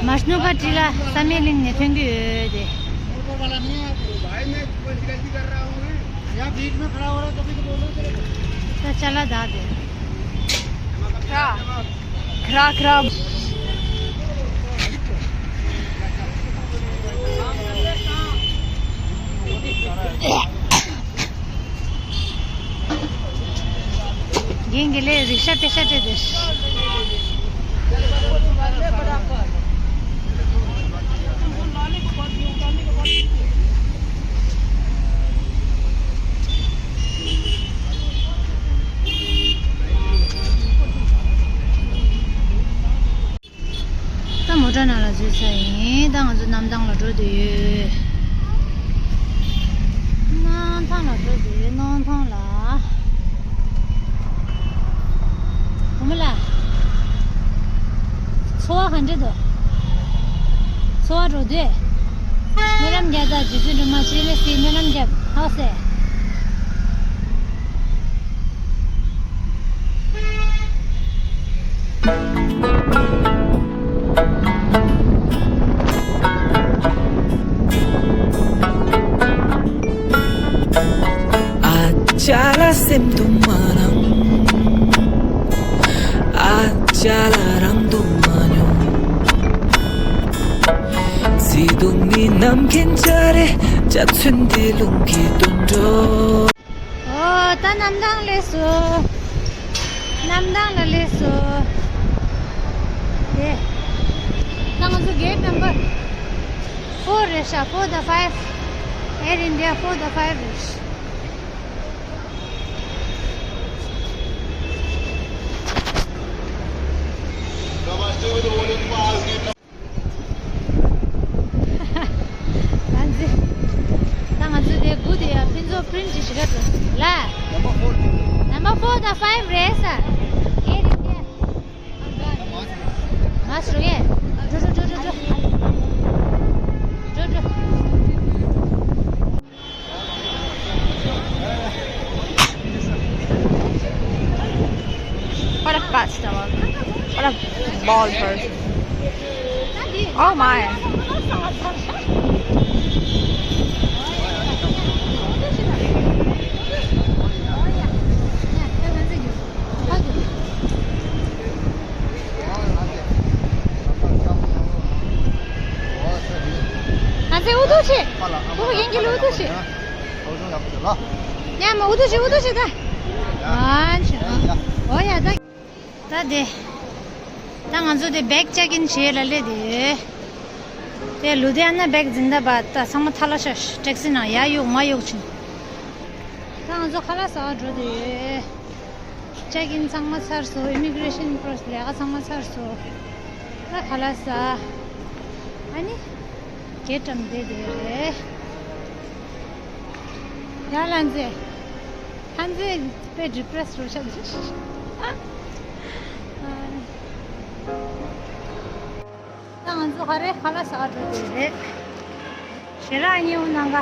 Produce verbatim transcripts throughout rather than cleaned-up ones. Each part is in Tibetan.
མ་སྣུ་ཁ་ཏི་ལ་བསམ་ཡས་གླིང་ནས་ཐོན་གྱི་ཡོད་དེ། ད་ཅ་ལག་བདག་དེ། ཁྲ། ཁྲ་ཁྲ། རྒན་གྱིས་ལས་རིག་ཤ་པེ་ཤ་སྤྲད་དེ། ད་མོ་ཊ་ནང་ལ་འཛུལ་ཚར་ཡིན། ད་ང་ཚོ་གནམ་ཐང་ལ་འགྲོ་བསྡད་ཡོད། གནམ་ཐང་ལ་འགྲོ་བསྡད་ཡོད། གནམ་ཐང་ལ། བུ་མོ་ལགས། འཚོ་བ་ག་འདྲ་འདུག་འཚོ་བ་འགྲོ་འདོད། སྨོན་ལམ་རྒྱབ། ད་རྗེ་བཙུན་སྒྲོལ་མ་ཆེ་ལེ་སི་སྨོན་ལམ་རྒྱབ། ཧ་སེ། ཨ་ཅག་ལ་སེམས་སྡུག་མ་རང་། ཨ་ཅག་ལ་རང་སྡུག་མ་མྱོང་། སེམས་སྡུག་ནི་ནམ་མཁའི་འཇའ་རིས། འཇའ་ཚོན་འདི་རླུང་གིས་འདོར་འགྲོ། ཨོ། ད་གནམ་ཐང་སླེབས་སོང་། གནམ་ཐང་ལ་སླེབས་སོང་། དེ། ད་ང་ཚོ་གེ་ཊི་ནམ་བར་ཕོར་རེད་ཤག་ཕོར་དང་ཕའིབ། Air India ཕོར་དང་ཕའིབ་རེད། ང་ཚོ། ད་ང་ཚོ་དེ་སྒུག་དེ་ཡ་ཕུན་ཚོགས་པི་རིན་ཊི་ཞིག་ག་འགྲོ་ལ། ནམ་བར་ཕོར་དང་ཕའིབ་རེད་ས། ཨེ་རི་ཡ། མ་སུ་ཡེ། འགྲོ་འགྲོ་འགྲོ་འགྲོ་འགྲོ། འགྲོ་འགྲོ། What a fat stomach. What a bald person. Oh my. ང་ཚོས་ཨུ་ཐུག་བྱེད། ཁོ་རྒན་གྱིས་ལ་ཨུ་ཐུག་བྱེད། ཉམས་ཨུ་ཐུག་བྱེད། ཨུ་ཐུག་བྱེད་ད། ཨ་ཆེ། ཨོ་ཡ་ད། ད་དེ། ད་ང་ཚོ་དེ་བེག་ཅེག་ཨིན་བྱེད་ལ་སླེབས་དེ་ཡོད། དེ་ལུ་དྷི་ཡ་ན་བེག་ཛིན་དཱ་བཱད། ད་ཚང་མ་ཐལ་ལ་ཤ་ཤ་ཊེག་སི་ནང་ཡར་གཡུག་མར་གཡུག་ཕྱིན། ད་ང་ཚོ་ཁ་ལག་ཟ་བར་འགྲོ་དེ་ཡོད། ཅེག་ཨིན་ཚང་མ་ཚར་སོང་། ཨི་མི་གྷི་རེ་ཤན་པོ་རོ་སེ་སི་ལས་ཀ་ཚང་མ་ཚར་སོང་། ད་ཁ་ལག་ཟ། ཨ་ནི། གེ་ཊི་འགྲམ་བསྡད་དེ་རེད། ཡ་ལ་མཛེས། ལྷ་མཛེས་དཔེ་ཌི་པི་རེ་སི་རུ་ཆགས་འདུག་ད་ང་ཚོ་ག་རེ་ཁ་ལག་ཟ་ག་འགྲོ་དེ་རེད། ཞལ་ལག་ཉོ་གནང་ག་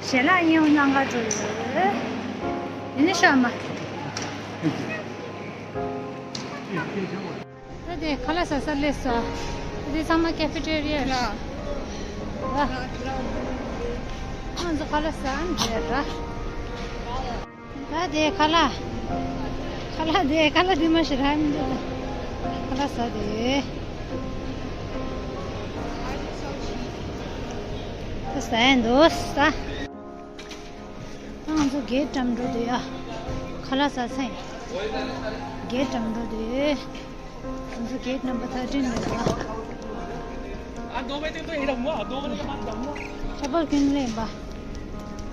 ཞལ་ལག་ཉོ་གནང་ག་འགྲོ་ཡོད། དེ་ནི་ཤ་མ། ད་དེ་ཁ་ལག་ཟ་ས་སླེབས་སོང་། ད་དེ་ཚང་མ་ཀེ་ཕེ་ཊེ་རི་ཡ་རེད། ལ། ང་ཚོ་ཁ་ལག་ཟ་ཨ་ནི་རེད་ར། ད་དེ་ཁ་ལག་ཁ་ལག་དེ་ཁ་ལག་དེ་མ་ཤི་ར་མི་འདུག་ད་ཁ་ལག་ཟ་དེ། ད་ཟ་ཡ་འདུག་ཟ། ད་ང་ཚོ་གེ་ཊི་འགྲམ་འགྲོ་དུས་ཡ། ཁ་ལག་ཟ་ས་ཡིན། གེ་ཊི་འགྲམ་འགྲོ་དུས། ང་ཚོ་གེ་ཊི་ནམ་བར་ཐར་ཊིན་རེད་ད། ཁྱད་པར་ཀུན་ལེན་པ།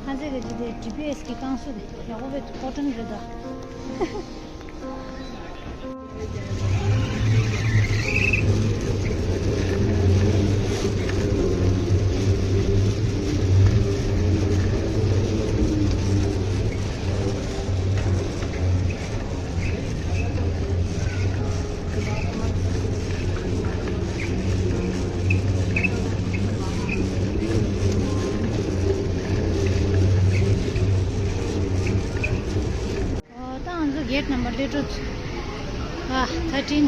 ང་ཚོ་གི་ཅི་དེ་ཌི་པི་ཨེ་སི་གི་རྐང་སོ་དེ་ཡག་པོ་བས་ཨིམ་པོར་ཊེན་ཊི་རེད་ད། ཨོ། ད་ང་ཚོ་གེ་ཊི་ནམ་བར་ལེ་ཊོ། ཨ། ཐར་ཊིན།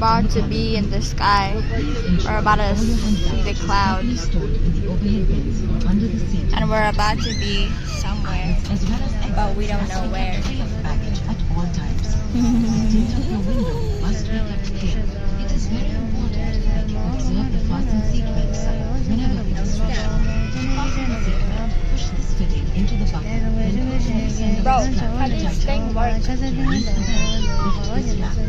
About to be in the sky. We're about to see the clouds. And we're about to be somewhere, but we don't know where. Package at all times. Seat of your window must be kept clear. It is very important that you observe the fasten seat belt sign whenever it is switched on. To fasten the seat belt, push this fitting into the buckle, then push this end of the strap to tighten. Bro, how does this thing work? To release the belt, lift the strap.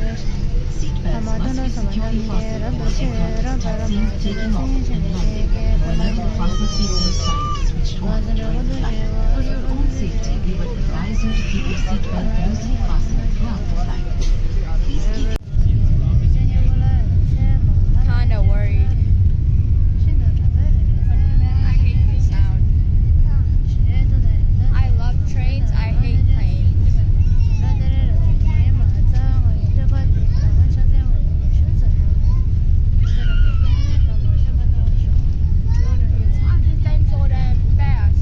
Seat belts must be securely fastened while aircraft is taxiing, taking off, and landing. Remember to fasten seat belt sign switched on during flight. For your own safety, we would advise you to keep your seat belt loosely fastened throughout the flight. Please keep Kinda worried. I hate the sound. I love trains, I hate planes. Sometimes so damn fast.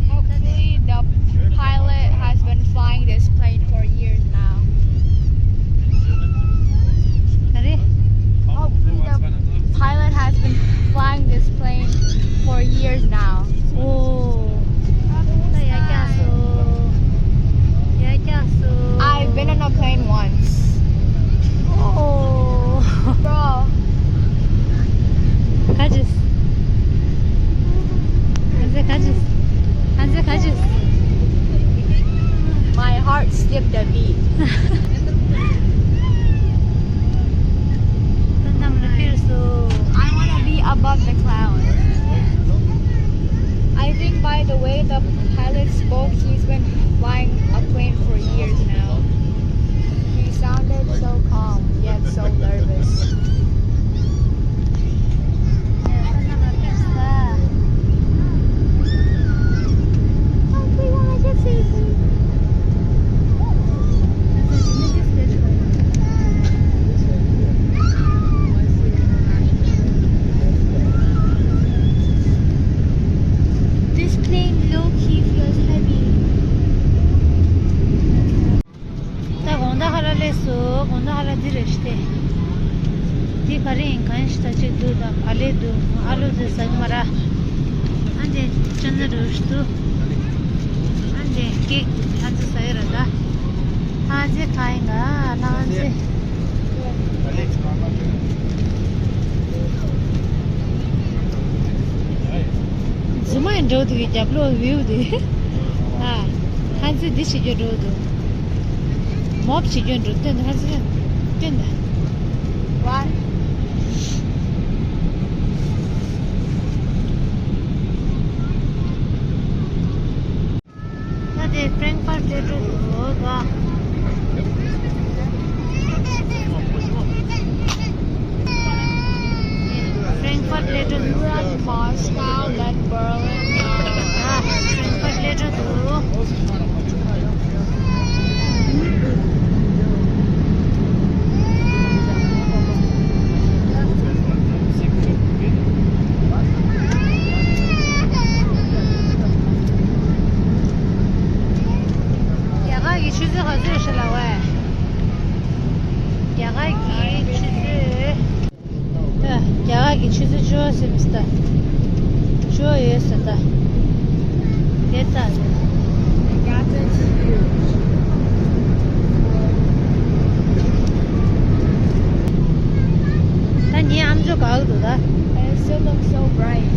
Hopefully the pilot has been flying this plane for years now. Hopefully the pilot has been flying this plane for years now. Oh. I've been on a plane once. Oh. Bro. My heart skipped a beat. I want to be above the clouds. I think by the way the pilot spoke, he's been flying a plane for years now. He sounded so calm, yet so nervous. This plane low-key feels heavy. ད་དགོང་དག་ཧ་ལ་ལས་སོ། དགོང་དག་ཧ་ལ་འདི་རེད་ཤི་སྟེ། འདི་ག་རེ་ཡིན། གང་ཞིག་ད་ཅིག་འདུག་ད་བག་ལེབ་འདུག་ཨ་ལུ་འདི་ཟ་གི་མ་ར། ཨ་འདི་ཅ་ན་རུ་ཞིག་འདུག་ཨ་འདི་ཀེག་འདུག་ཨ་འདི་ཟ་ཡི་ར་ད། ཨ་འདི་གང་ཡིན་ག་ཨ་ན་ཨ་འདི། རྫུན་མ་ཡིན་འགྲོ་འདུག་གི་རྒྱབ་ལོགས་བིའུ་དེ། ཨ། ཧན་ཙི་འདི་བྱེད་རྒྱུ་འགྲོ་འདུག་མོབ་བྱེད་རྒྱུ་འགྲོ་སྟོན་ཧན་ཙི་སྟོན་ད། What? ད་དེ་ཕྲེང་ཕར་སླེབས་འགྲོ་འདུག་ད། ཕྲེང་ཕར་སླེབས་འགྲོ་འདུག Moscow, then Berlin. ད་ཕྲེང་ཕར་སླེབས་འགྲོ་འདུག་རྒྱ་གར་གྱི་ཆུ་ཚོད་ག་ཚོད་རེད་ཤག་ལགས་པས། རྒྱ་གར་གྱི་ཆུ་ཚོད། ད་རྒྱ་གར་གྱི་ཆུ་ཚོད་བཅུ་པ་ཟིན་ཟིན་ད། བཅུ་པ་ཡོལ་ཟིན་ད། དེ་ལྟ། ད་ངའི་ཨམ་ཅོག་འགག་འདུག་ད། It still looks so bright.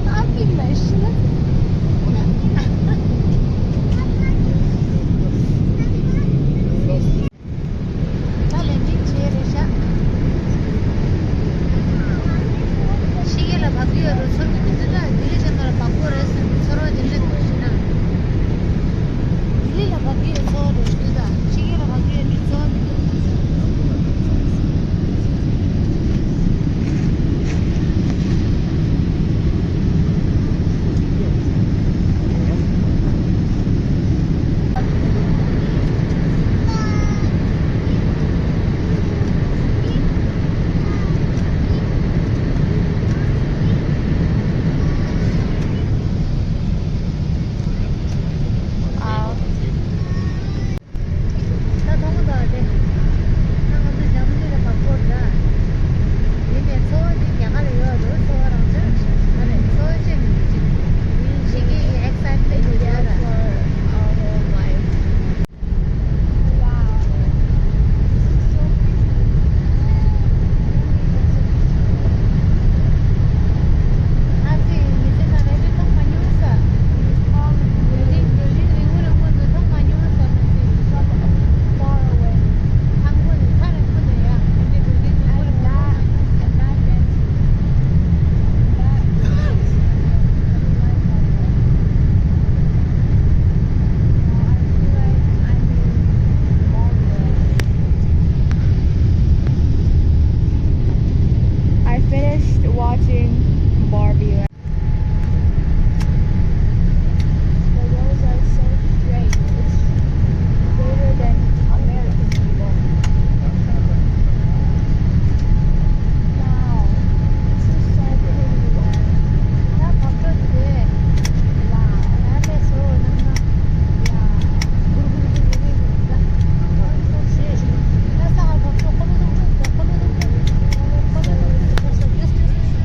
ཨ་ཕི་ལ་ཤི་ན། ད་ལན་ཅིག་བྱས་རེད་ཤག་ཕྱི་རྒྱལ་ལ་བབས་ཀྱི་ཡོད་རུ་ཚོར་གྱི་མི་འདུག་ད་ལྡི་ལི་ཚང་མ་ལ་བབས་དགོས་རེད་ཟེར་ཚོར་བ་དེ་འདྲ་འདུག་ཞེ་ན། ལྡི་ལི་ལ་བབས་ཀྱི་ཡོད་ཚོར་བ་རེད་འདུག་ད་ཕྱི་རྒྱལ་ལ་བབས་ཀྱི་ཡོད་འདུག་ཚོར་བ་མི་འདུག Barbie. The roads are so straight. It's straighter than American people. Wow, this is so pretty, man. That photo today. Wow, that is so nice. Yeah.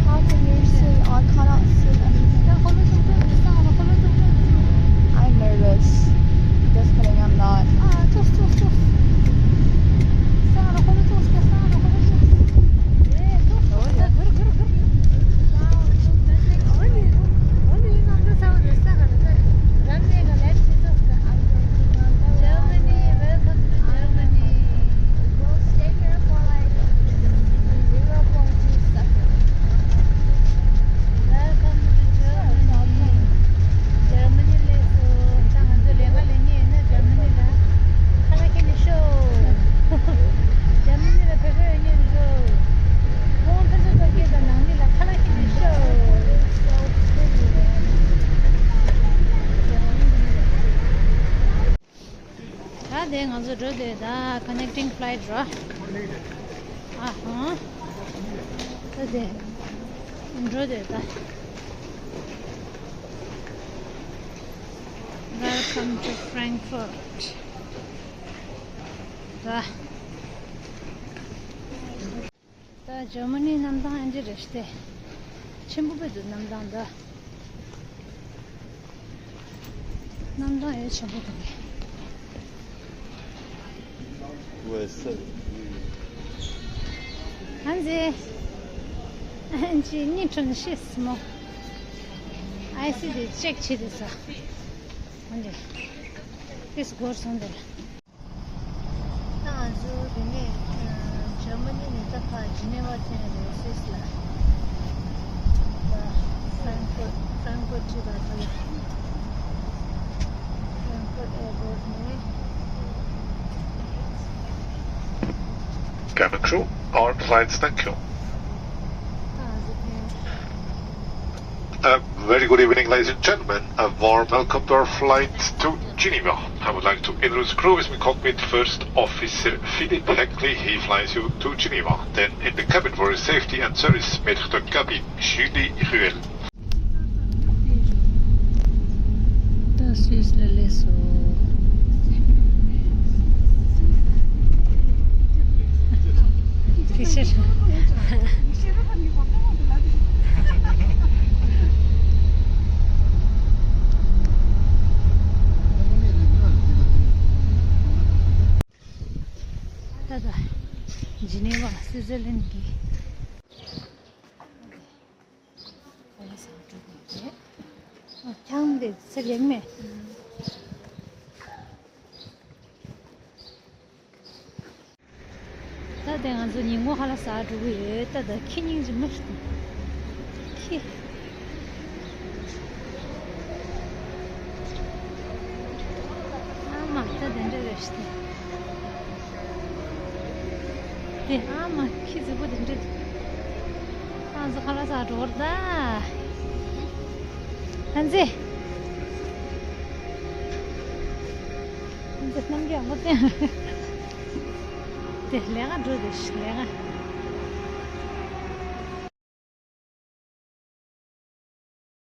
How can you see? I cannot see anything. I'm nervous. Just kidding, I'm not. Germany, welcome to Germany. We'll stay here for like zero point two seconds. Welcome to Germany. Germany ལ་སོ། ད་ང་ཚོ་ལས་ཀ་ལས་མཁན་ཡིན་ན་Germany ལ་ཁ་ལག་ཁྱེར་ནས་ཤོག Germany ལ་བོད་པ་ཡོད་མཁན་ཚོ། ཁོང་ཕན་ཚུན་ཐོག་སྐད་དང་ནང་མི་ལ་ཁ་ལག་ཁྱེར་ནས་ཤོག་ད་དེ་ང་ཚོ་འགྲོ་དེ་ད་connecting flight ར། ཨ་ཧང་། ད་དེ་འགྲོ་དེ་ད། Welcome to Frankfurt. ད། ད་ཇར་མ་ནི་གནམ་ཐང་ཨེ་འདྲ་རེད་ཤག་སྟེ། ཆེན་པོ་དཔེ་འདུག་གནམ་ཐང་ད། གནམ་ཐང་ཡོད་ཆེན་པོ་འདུག་གས། ཨན་ཛེ། ཨན་ཅི་གཉིད་ཁྲོད་ནས་ཤི་སོང་མོ། ཨའི་སི་དེ་ཅེག་བྱེད་དེ་ས། ཨན་ཛེ། ཏིས་སྒོར་སོང་དེ་ལ། ད་ང་ཚོ་དེ་ནས་ཇར་མ་ནི་ནས་ད་ཕར་ཇི་ནེ་ཝ་ཐོན་ནས་སུད་སི་ལ། ད་ཧྥ་རན་ཀ་ཧྥ་རན་ཀ་ཧྥུར་ཁྲིད་ད་ད་ལ་ཧྥ་རན་ཀ་ཧྥུར་ཨེར་པོར་ནས། Cabin crew, all flights, thank you. ད་ང་ཚོ་ཕན། A very good evening, ladies and gentlemen. A warm welcome to our flight to Geneva. I would like to introduce crew with me, cockpit first officer Philippe Heckley. He flies you to Geneva. Then in the cabin for your safety and service, maître de cabine Julie Ruel. ད་སུད་སི་ལ་སླེབས་སོང་། དེ་ཕྱིར། ད་ད། ཇི་ནེ་ཝ་སུའི་ཛར་ལན་གྱི། ཨ་ལ་ས་འགྲོ་གི་རེད། ཨ་ཐང་དེ་ཚེ་ལེགས་མེད། ད་དེ་ང་ཚོ་ཉིན་གུང་ཧ་ལ་ས་འགྲོ་གི་ཡོད། ད་ད་ཁྱི་སྙིང་རྗེ་མི་ཤི། ཁྱི། ཨ་མ་ད་དེ་འདྲ་རེད་ཤི། དེ་ཨ་མ་ཁྱི་རྫིག་པོ་དེ་འདྲ་འདུག་ཨ་ཟོ་ཁ་ལག་ཟ་འགྲོ་བར་ད། ཨ་ཙི། ཨ་ཙི་རྣམ་རྒྱལ་མོ་བསྟན། དེ་ལས་ཀ་འགྲོ་དེ་ཤི་ལས་ཀ།